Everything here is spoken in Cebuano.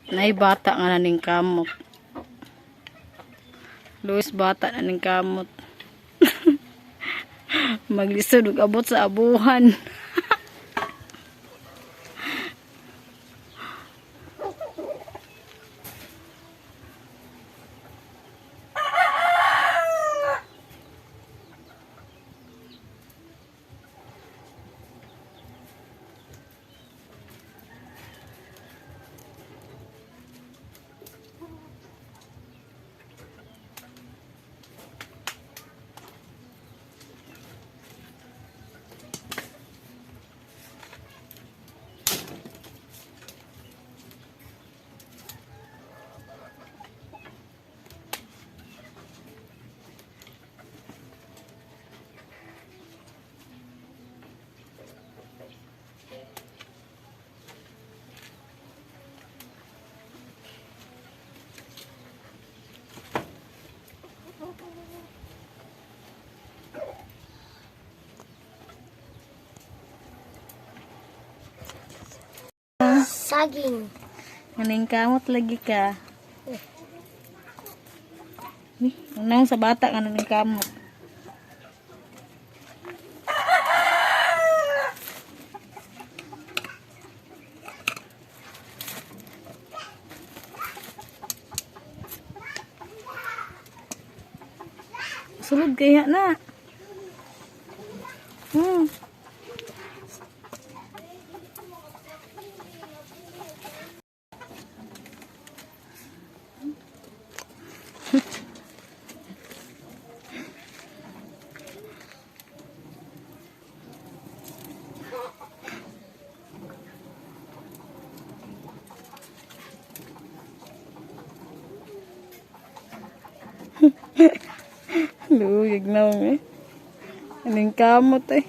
Nay bata nga naning kamot. Luis bata na ning kamot. Maglisod ug abot sa abuhan. Saging. Naning kamot lagi ka. Ni, nang sa bata nga naning kamot. Sulod kaya na. Luyag na eh. Aning kamot eh.